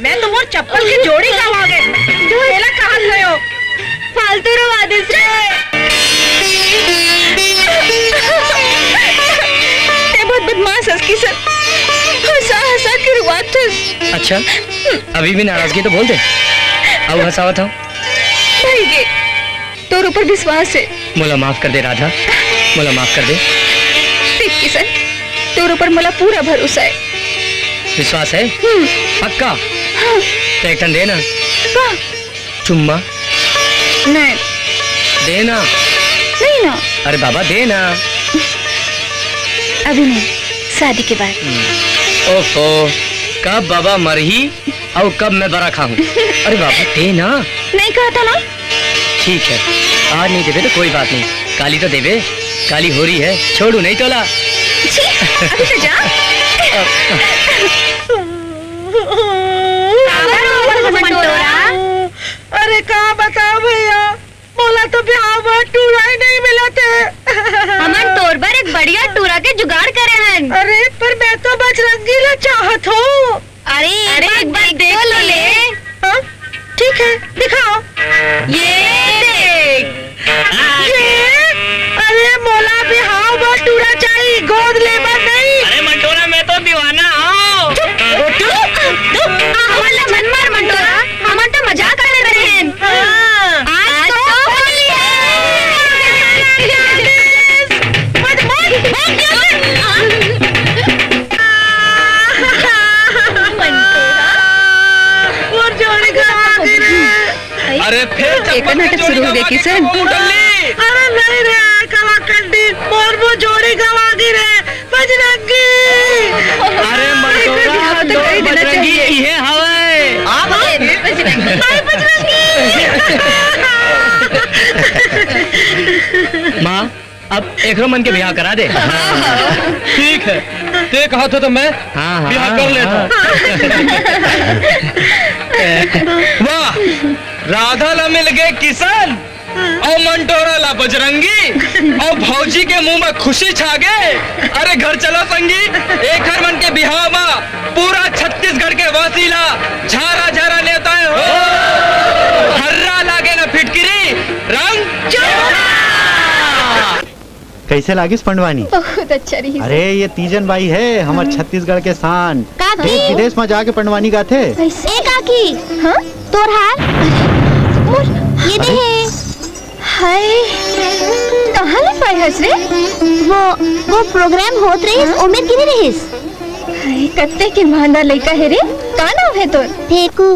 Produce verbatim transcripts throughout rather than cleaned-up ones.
मैं तो मोर चप्पल के जोड़ी गवा गे। तेला कहत हयो। फालतू रोवा दिस रे। ते बहुत बदमाश हस किसन। हंसा हंसा के रुआत हस। अच्छा, अभी भी नाराजगी तो बोल दे। अउ हंसावत हव। भई गे। तोर ऊपर विश्वास हे। मोला माफ कर दे राधा, मोला माफ कर दे। देख किसन, तोर ऊपर मोला पूरा भरोसा हे। विश्वास हे? हम्म। पक्का? हाँ। तो एक ठन दे ना। का? चुम्मा। नहीं। दे ना। नहीं ना। अरे बाबा, दे ना। अभी नहीं, शादी के बाद। हम्म। ओफो, कब बाबा मरही अउ कब मैं बरा खाहूँ? अरे बाबा, दे ना। नहीं कहा था ना। ठीक है, आज नहीं देबे तो कोई बात नहीं, काली तो देबे, काली होरी है, छोड़ू नहीं तोला। छी, अभी तो जा। काबर रो हस मंटोरा? अरे का बताओ भैया, मोला तो बिहाव बर टूरा ही नहीं मिलत हे। हमन तोर बर एक बढ़िया टूरा के जुगाड़ करे हन। अरे पर मैं तो बजरंगी ला चाहत हूँ। अरे, अरे, एक बार देख तो ले। हाँ, ठीक है, दिखाओ। ये देख। ये? अरे, मोला बिहाव बर टूरा चाही, गोद ले बर नहीं। अरे, मंटोरा, मैं तो दीवाना हूँ। चुप, चुप, चुप। हमन ला मत मार, मंटोरा। हमन तो मजाक करत रहेन। हाँ। आज तो होली है। मत मार, भाग जा। मोर जोड़ी गवा गे रे। अरे फेर चप्पल के जोड़ी गवा गे किसन। अरे नहीं रे, कलाकंडी, मोर वो जोड़ी गवा गे रे, बजरंगी। अरे मंटोरा, तोर बजरंगी इहे हवय। अरे बजरंगी। माँ, अब एकरो मन के बिहाव करा दे। ठीक है, ते कहत हो तो मैं हाँ, हाँ, बिहाव कर लेथंव। हाँ। वाह, राधा ला मिल गे किसन अउ मंटोरा ला बजरंगी अउ भौजी के मुंह में खुशी छा गे। अरे घर चलो संगी, एकर मन के बिहाव मा पूरा छत्तीसगढ़ के वासी ला झारा झारा नेवताए हो। हर्रा लागे ना फिटकिरी, रंग चोखा। कैसे लागिस पंडवानी? बहुत अच्छा रहिस। अरे, ये तीजन बाई हे, हमर छत्तीसगढ़ के शान। काकी। देश विदेश में जाके पंडवानी गाथे। कैसे? ए काकी, हाँ? तोर हार। मोर, ये दे अरे। हे। हाय, कहाँ ले पाए हस रे? वो, वो प्रोग्राम होत रहिस, हाँ? ओमेर गिने रहिस। हाय, कत्ते के मांदा लइका हे रे। का नाम हे तोर? फेकू।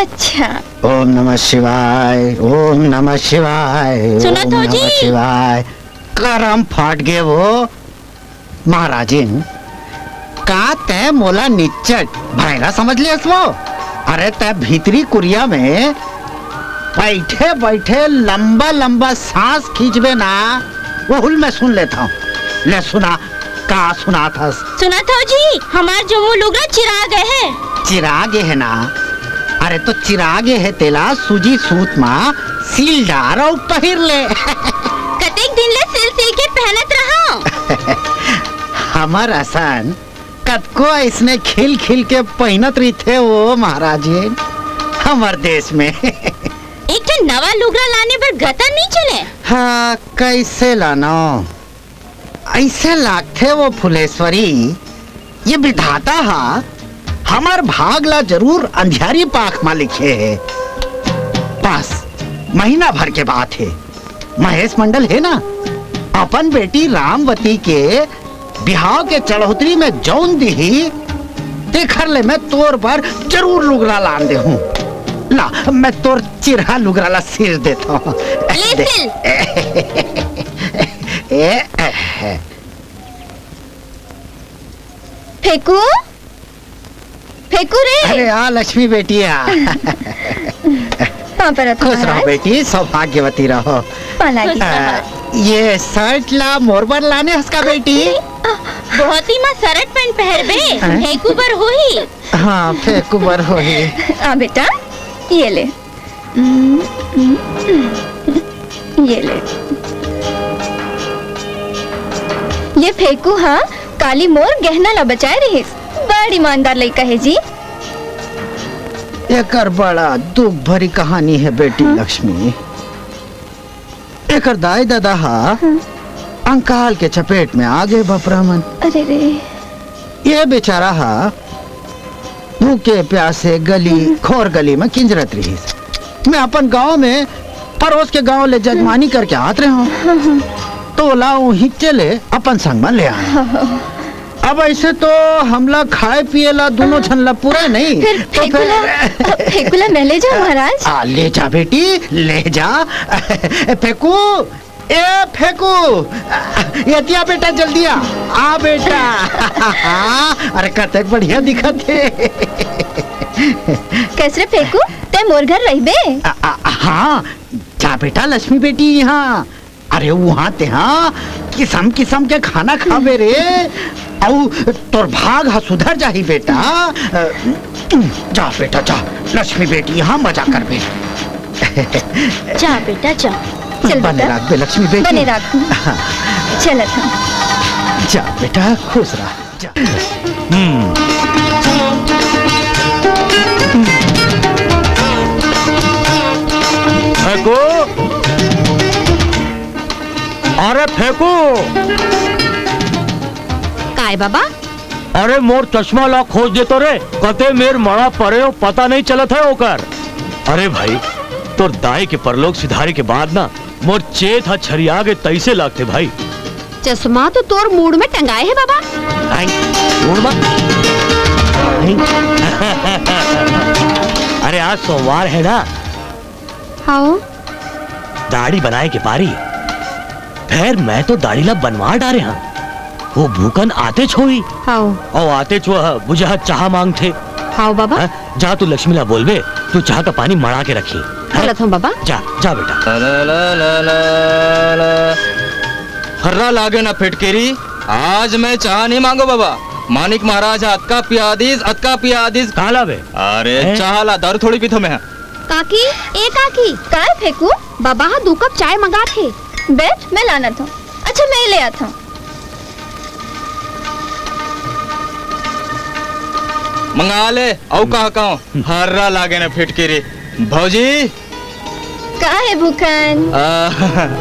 अच्छा। ओम नमः शिवाय, ओम नमः शिवाय, सुनत ओम हो नमः जी? शिवाय। करम फाट गे वो। महाराजिन, का तै मोला निच्चट भैरा समझ लेस वो? अरे तै भीतरी कुरिया में बैठे बैठे लंबा लंबा सांस खींचबे ना, वहुल मैं सुन लेथंव। ले सुना, का सुनात हस? सुनत हव जी, हमार जम्मो लुगरा चिरा गे हे। चिरा गे हे ना? अरे तो चिरा गे हे तेला सूजी सूत मा सील डार अउ पहिर ले। कतेक दिन ले सिल सिल के पहनत रहंव। हमर असन कतको अइसने खिल खिल के पहिनत रहिथे वो महाराजिन, हमर देश में। एक ठन नवा लुगरा लाने बर गता नइ चले। हाँ, कैसे लानंव? अइसे लागथे वो फुलेश्वरी, ये विधाता हा हमर भाग ला जरूर अंधियारी पाख मा लिखे हे। बस महीना भर के बात हे, महेश मंडल हे ना, अपन बेटी रामवती के बिहाव के चढ़ोतरी में जौन दिही, तेखर ले मैं तोर बर जरूर लुगरा लान देहूं। ला, मैं तोर चिरहा लुगरा ला सिर देथंव। ले दे। सिल। ए, ए, ए। फेकू, फेकू रे। अरे आ लक्ष्मी बेटी आ। पाँव परत हंव खुश रहो महाराज। बेटी, सौभाग्यवती रहो। पाँव लागी। आ, ये शर्ट ला मोर बर लाने हस का बेटी? भौंती मा शर्ट पैंट पहरबे, हैं? फेकू बर होही। हाँ, फेकू बर होही। आ बेटा, ये ले। ये ले। ये फेकू हा काली मोर गहना ला बचाए रहिस। बड़ ईमानदार लइका हे जी। एकर बड़ा दुख भरी कहानी हे बेटी। हाँ? लक्ष्मी, एकर दाई ददा हा हाँ। अंकाल के चपेट में आ गे बपरा मन। अरे रे। ये बेचारा हा भूखे प्यासे गली, हम्म। खोर गली में किंजरत रहिस। मैं अपन गांव में परोस के गांव ले जजमानी करके आत रहे हंव। हाँ, हाँ। तो ओला उहिच्चे ले अपन संग में ले आन। हाँ, हाँ। अब ऐसे तो हमला खाए पिए ला दोनों हाँ। झन ला पूरा नहीं। फिर तो फेकू फिर ला, फेकू ला मैं ले जाऊं महाराज? आ, ले जा बेटी, ले जा। फेकू, ए फेकू, एतिया बेटा, जल्दी आ, आ बेटा। अरे कतेक बढ़िया दिखत हे। कइसे रे फेकू, तैं मोर घर रहिबे? आ, आ, हाँ, जा बेटा लक्ष्मी बेटी, इहाँ। अरे उहाँ तेहा किसम किसम के खाना खाबे रे, अउ तोर भाग ह सुधर जाही बेटा। अ, जा बेटा जा, लक्ष्मी बेटी इहाँ मजा करबे। जा बेटा जा। चल बने बेटा। राखबे लक्ष्मी बेटी। बने राखहूँ। हाँ। चलत हँव। जा बेटा, खुश रह। जा। हम्म। फेकू। अरे फेकू। काय बाबा? अरे मोर चश्मा ला खोज दे तो रे, कते मेर मड़ा परे हो, पता नहीं चलत हे ओकर। अरे भाई, तोर दाई के परलोक सिधारे के बाद ना मोर चेत ह छरिया गे तइसे लागथे भाई। चश्मा तो तोर मूड़ में टंगाए हे बाबा। आई, मूड़ में? आई। अरे आज सोमवार हे ना? हाँ। दाढ़ी बनाए के पारी। फेर मैं तो दाढ़ी ला बनवा डारे हँव। वो भूखन आतेच होही। हाँ। अउ आतेच वो ह, बुझा चाह मांगथे। हाँ बाबा। हाँ? जा तू लक्ष्मी ला बोलबे, तू चाह का पानी मड़ा के रखही। हैं? चलत हँव बाबा। जा, जा बेटा। ला, ला, ला, ला, ला। हर्रा लागे ना फिटकिरी, आज मैं चाह नहीं मांगों बाबा। मानिक महाराज ह अतका पिया दिस, अतका पिया दिस। कहाँ लाबे? अरे हैं? चाह ला, दारू थोड़ी पीथों मैं ह। काकी, ए काकी, काय फेकू? बाबा ह दू कप चाय मंगात हे। बैठ, मैं लानत हँव। अच्छा, मैं ले आत हँव। मंगा ले, अउ का कहूँ, हर्रा लागे ना फिटकिरी। भौजी। का हे भूखन? आ,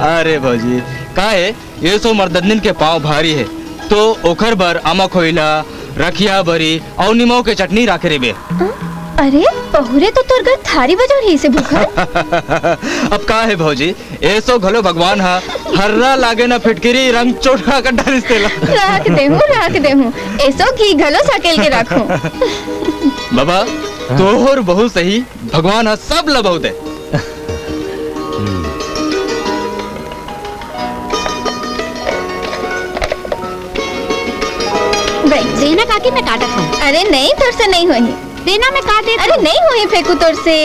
अरे भौजी, का हे, एसो मर्दनिन के पाँव भारी हे, तो ओकर बर आमा खोइला, रखिया बरी अउ निमो के चटनी राखे रेबे। अ? अरे, पहुरे तो तोर घर थारी बजोर ही से भूखन। अब का हे भौजी, एसो घलो भगवान ह हर्रा लागे ना फिटकिरी रंग चोटका कर डालिस तेला। राख देहूँ, राख देहूँ। एसो घी घलो सकेल के राखूँ। बाबा, तोहर बहुत सही, भगवान ह सब ल बहुत हे। देना काकी, मैं काटत हँव। अरे नहीं, तोर से नहीं होही। देना, मैं काट देत हँव। अरे नहीं होही फेकू तोर से।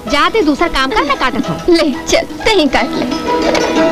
जा ते दूसर काम कर, मैं काटत हँव। ले चल, तहीं काट ले।